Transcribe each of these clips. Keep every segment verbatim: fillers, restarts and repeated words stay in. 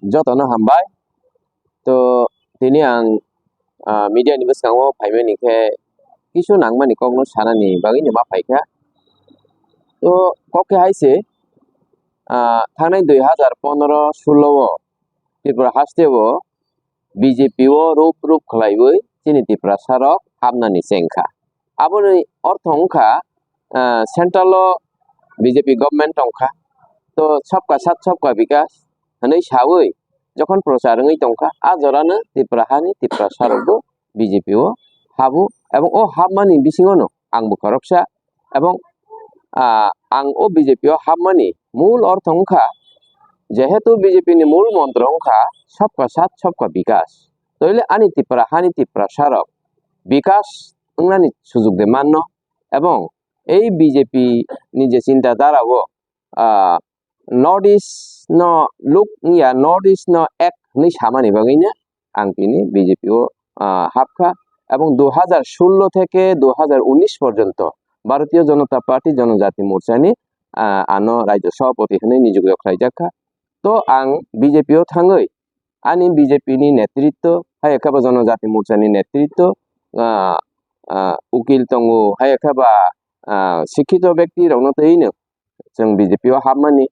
Jotono hambai. To tini ang, ah, media ni bwskango phaimani khe kisu nangmani kokno sanani bagwi no ma phaikha. To kok khe hai se, ah, thangnai dui hazar pondro sulo o Tripura haste o B J P o rup rup khlaiwi chini Tiprasa rok hapnani chengkha. Aboni ortho wngkha, ah, central o B J P government tongkha, to sabka sath sabka bikas hwnwi sawi jokhon prochar wngwi tongkha, a jorano Tripura hani Tiprasa rokbo B J P o habo, ebong o hapmani bisingono angbo khoroksa, ebong, ah, ang o B J P o hapmani mul ortho wngkha, jehetu B J P ni mul montro wngkha sabka sath sabka bikas, toile ani Tripura hani Tiprasa rok bikas wngnani sujuk de manno, ebong ei B J P ni je chinta dhara o, ah, North East no luk wngya, North East no ek hwnwi samani bagwino ang tini B J P o, ah, hapkha. Ebong dui hazar sullo theke dui hazar unis porjonto Bharatiya Janata Party Janajati Morcha ni, ah, ano Rajya Sabhapati hwnwi nijukjak khlaijakha. To ang B J P o thangwi ani B J P ni netritwo, hai khe ba Janajati Morcha ni netritwo, ah, ah, ukil tongo, hai khe ba, ah, sikhito bekti rokno twi no chwng B J P o hapmani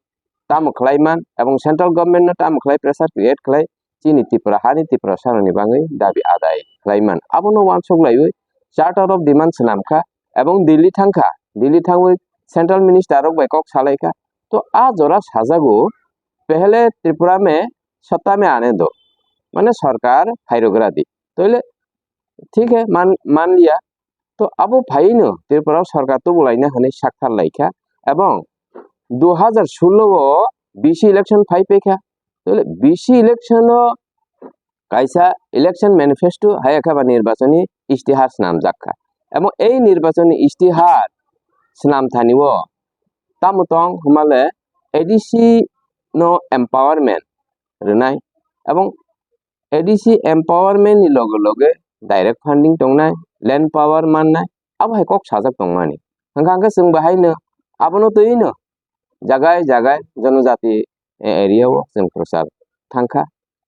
tamo khlai man, ebong central government no tamo khlai pressure create khlai, chini Tripura hani Tiprasa rokni bagwi dabi adai khlai man. Abono uansuk laiwi Charter of Demand swnam kha, ebong Delhi thang kha, Delhi thangwi central minister rok bai kok salai kha. To a jora sajago, "Pehle Tripura mein satta mein aane do," mane sorkar phairogra di. Toile thik hai man, man liya. To abo phaino Tripura o sorkar tubulaina hwnwi sakthar laikha, ebong dui hazar sullo o B C election phai paikha. Toile B C election o kaisa election manifesto hai khe ba nirbachoni istihar swnamjak kha, ebong ei nirbachoni istihar swnam thani o tamo tong hwnmale A D C no empowerment rwnai, ebong A D C empowerment ni loge loge direct funding tongnai, land power mannai, abo hai kok sajak tongmani. Hwnkha hwnkhe chwng bo haino abono twi no jagai jagai Janajati area o chwng kwchak thangkha,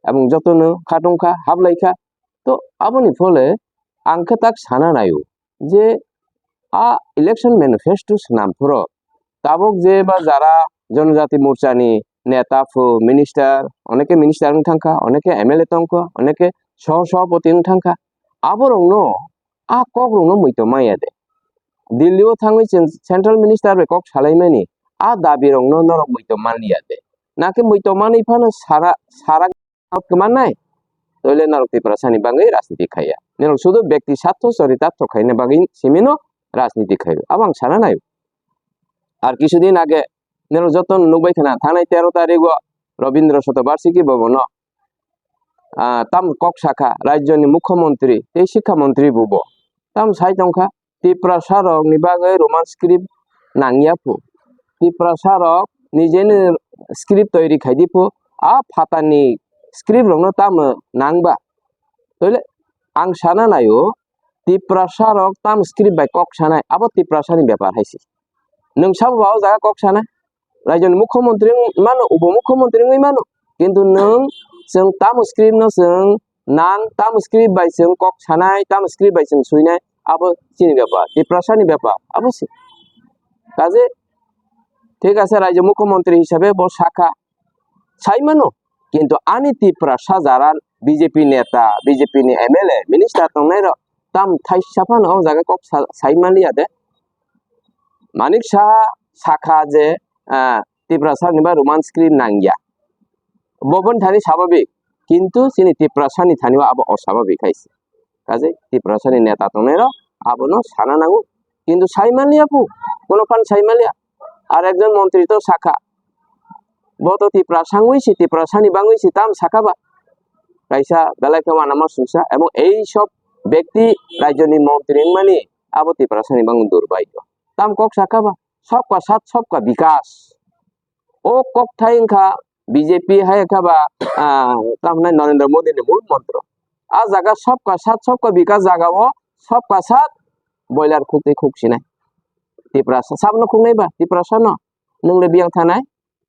ebong jotono khatungkha, haplaikha. To aboni phole ang khe tak sana naio je a election manifesto swnam phuru tabuk je ba jara Janajati Morcha ni neta phu, minister, oneke minister wng thangkha, oneke M L A tongkha, oneke soh sabhapati wng thangkha, aborokno a kokrokno muitom manya de. Delhi o thangwi chwng central minister bai kok salaimani a dabi rokno norok muitom manliya de. Nakhe muitom manwi phano sara, sara kwmannai? Toile norok Tiprasani bagwi rajniti khaiya. Norok sudu bekti satho choritartho khaina bagwi simino rajniti khaio. Abo ang sana naio. Ar kisudin age norok jotono nukbai khna, thangnai tero tarigo Rabindra Shatobarshiki Bhavan o, ah, tam kok sakha rajyoni mukhyamantri tei sikha mantri bubo tam sai tongkha, Tiprasa rokni bagwi Roman script nangya phu. Tiprasa rok nijeni script toiri khaidi phu. A phatani script rokno tamo nangba? Toile ang sana naio, Tiprasa rok tam script bai kok sanai, abo Tiprasani bepar hai se. Nwng sabo ba o jaga kok sanai? Rajyoni mukhyamantri wng mano, upo mukhyamantri wngwi mano, kintu nwng chwng tamo script no chwng nang, tamo script bai chwng kok sanai, tamo script bai chwng swinai, abo chini bepar, Tiprasani bepar, abo se. Kaje thik ase, rajyo mukhyamantri hisabe bo sakha, sai mano, kintu ani Tiprasa jara B J P neta, B J P ni M L A, minister tongnai rok tam thaisa phano o jaga kok sa-, sai manliya de. Manik Saha sakha je, ah, Tiprasani ba Roman script nangya. Bo boni thani sababik, kintu chini Tiprasani thani o abo osababik hai se. Kaje Tiprasani neta tongnai rok abono sana nango, kintu sai manliya phu, kono phan sai manliya. Ar ekjon montri to sakha, bo to Tiprasa wngwi se, Tiprasani bangwi se tam sakha ba? Kaisa belai khe uanama sungsa, ebong ei sob bekti rajyoni montri wngmani abo Tiprasani bangwi durbhagyo. Tam kok sakha ba? Sabka sath sabka bikas. O kokthai wngkha B J P hai khe ba, ah, tamo hwnai Narendra Modi ni mul montro. A jaga sabka sath sabka bikas jaga o sabka sath boiler khuk tei khuk sinai. Tiprasa sabno khuknai ba? Tiprasa no. Nwng le biyang thanai?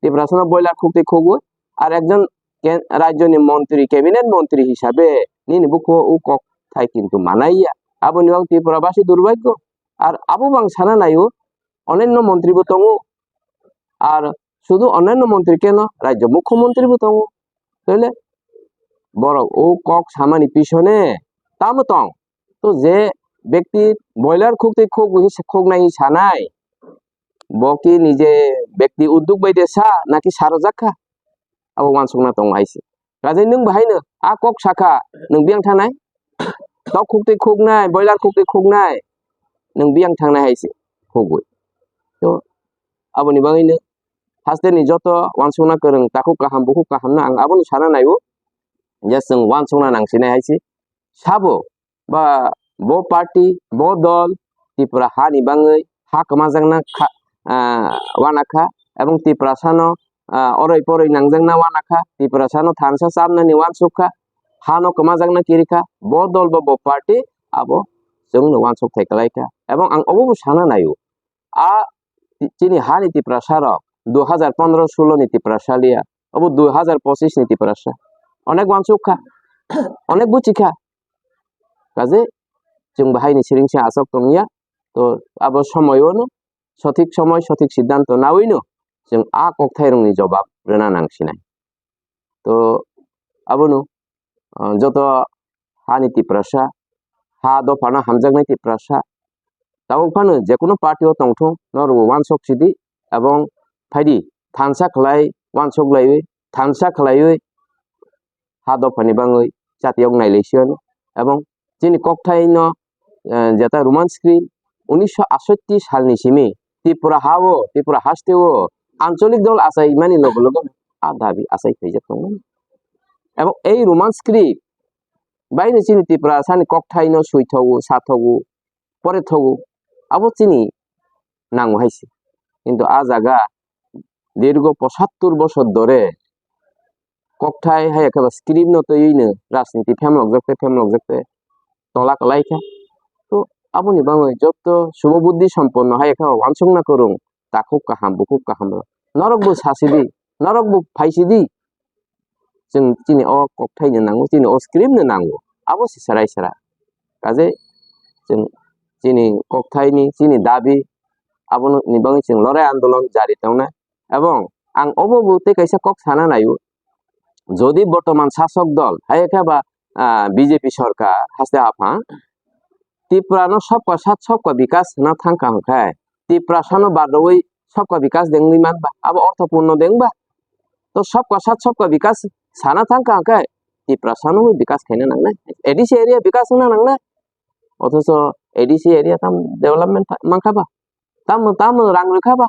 Tiprasa no boiler khuk tei khuk o. Ar ekjon ken-, rajyoni montri, cabinet montri hisabe nini bukhuo o kok thai kintu manaiya. Aboni bagwi Tripura basi durbhagyo. Ar abo bang sana naio, onenno montri bo tongo. Ar sudu onenno montri keno, rajyo mukhyamantri bo tongo. Tole borok o kok samani pisone tamo tong? To je bekti boiler khuk tei khuk, khuk nai sanai, bo ki nije bekti uddog bai de sa naki sarojak kha? Abo wansukna tongo hai se. Kaje nwng bahaino a kok sakha, nwng biyang thangnai? Tok khuk tei khuknai, boiler khuk tei khuknai, nwng biyang thangnai hai se khugwi. To aboni bagwino hasteni joto wansukna kwrwng takhuk kaham, bukhuk kaham no ang abono sana naio je chwng wansukna nangsinai hai se. Sabo ba bo party, bo dol Tripura hani bangwi ha kwmajakna kha, ah, wanakha, ebong Tiprasano, ah, oroi poroi nangjakna wanakha, Tiprasano thansa chamnani wansukha, hano kwmajakna kirikha, bo dol ba bo party abo chwngno wansuk thai kwlaikha. Ebong ang obobo sana naio, a chini hani Tiprasarok dui hazar pondro sulo ni Tiprasa liya, obo dui hazar pochis ni Tiprasa. Onek wansukha, onek buchikha. Kaje chwng bahaini siring se asok tongya, to abo somoyono sothik somoi, sothik siddhanto nawino chwng a kokthairokni jobab rwna nangsinai. To abono, ah, joto hani Tiprasa, ha dophano hamjaknai Tiprasa, tabuk phano jekono party o tongthung, norokbo wansok sidi, ebong phaidi thansa khlai wansok laiwi, thansa khlaiwi ha dophani bangwi chatiyok nailai siyano, ebong chini kokthaino, eh, jeta Roman script unisho asotti salni simi Tripura ha-o, Tripura haste-o ancholik dol achaimani loge loge a dabi achai khaijak tongmani. Ebong ei Roman script baino chini Tiprasani kokthaino suithogo, sathogo, porethogo, abo chini nango hai se. Kintu a jaga dirgo pochattor bosor dore kokthai hai khe ba script no twiwi no rajniti phemlokjak tei phemlokjak tei tola kwlai kha. To aboni bagwi joto subo buddhi somponno hai khe ba wansukna kwrwng takhuk kaham, bukhuk kaham rok. Norok bo sasidi, norok bo phaisidi. Chwng chini o kokthaino nango, chini o script no nango. Abo se serai sera. Kaje chwng chini kokthaini, chini dabi, aboni bagwi chwng lorai andolon jari tongnai. Ebong ang obo bo tei kaisa kok sana naio, jodi bortoman sasok dol, hai khe ba, ah, B J P sorkar haste aphang, Tripura no sabka sath sabka bikas hwnna thang kha hwnkhe, Tiprasa no badrwi sabka bikas de wngwi man ba, abo ortho purno de wng ba? To sabka sath sabka bikas sana thang kha hwnkhe, Tiprasa no bikas khaina nangnai, A D C area bikas wngna nangnai. Othocho A D C area tam development tha-, mankha ba? Tamo, tamo rang rwkha ba?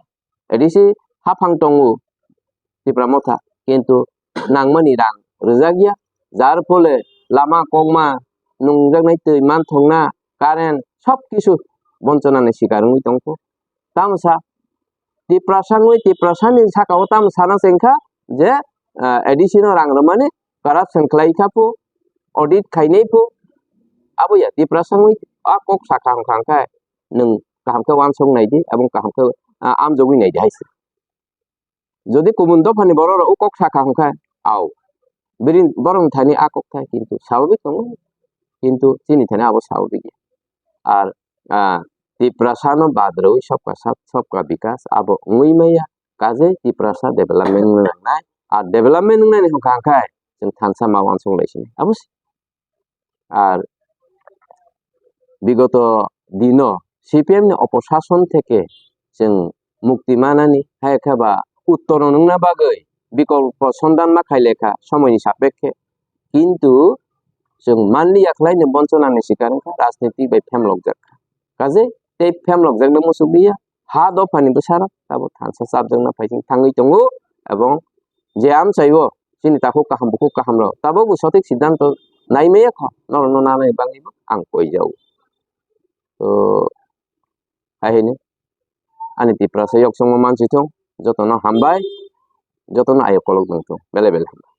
A D C haphang tongo Tipra Motha, kintu nangmani rang rwjakya, jar phole lama kokma, nungjaknai twi manthokna, current, sob kisu bonchanani sikar wngwi tongkho. Tamo sa Tiprasa wngwi Tiprasani sakao tamo sana chengkha je, ah, A D C no rang rwmani corruption khlai kha phu, audit khainai phu, abo ya Tiprasa wngwi a kok sakha hwnkha hwnkhe nwng kaham khe wansuk nai di, ebong kaham khe, ah, amjogwi nai di hai se. Jodi kubun dophani borok rok o kok sakha hwnkhe, au, bini borok ni thani a kok thai, kintu swababik tongo, kintu chini thani abo swababik ya. Ar, ah, Tiprasa no bad rwui sabka sath sabka bikas abo wngwi maya, kaje Tiprasa development wngna nangnai, ar development wngnani hwnkha hwnkhe chwng thansa ma wansuk lai sini, abo se. Ar bigoto dino C P M ni oposason theke chwng mukti manani, hai khe ba uttoron wngna bagwi bikolpo sondan ma khai lekha somoini sapekhe. Kintu chwng manliya khlaino bonchanani sikar wngkha, rajniti bai phemlokjak kha. Kaje tei phemlokjakno muchukliya, ha dophani bwsarok tabuk thansa chapjakna phaising thangwi tongo, ebong je amchaio chini takhuk kaham bukhuk kaham rok tabukbo sothik siddhanto naimaya kho, norokno nanai bagwibo ang koijao. To, hai hini ani Tiprasa yoksongma mansi thung, jotono hambai, jotono ayok kolok nang thung, belai belai hambai.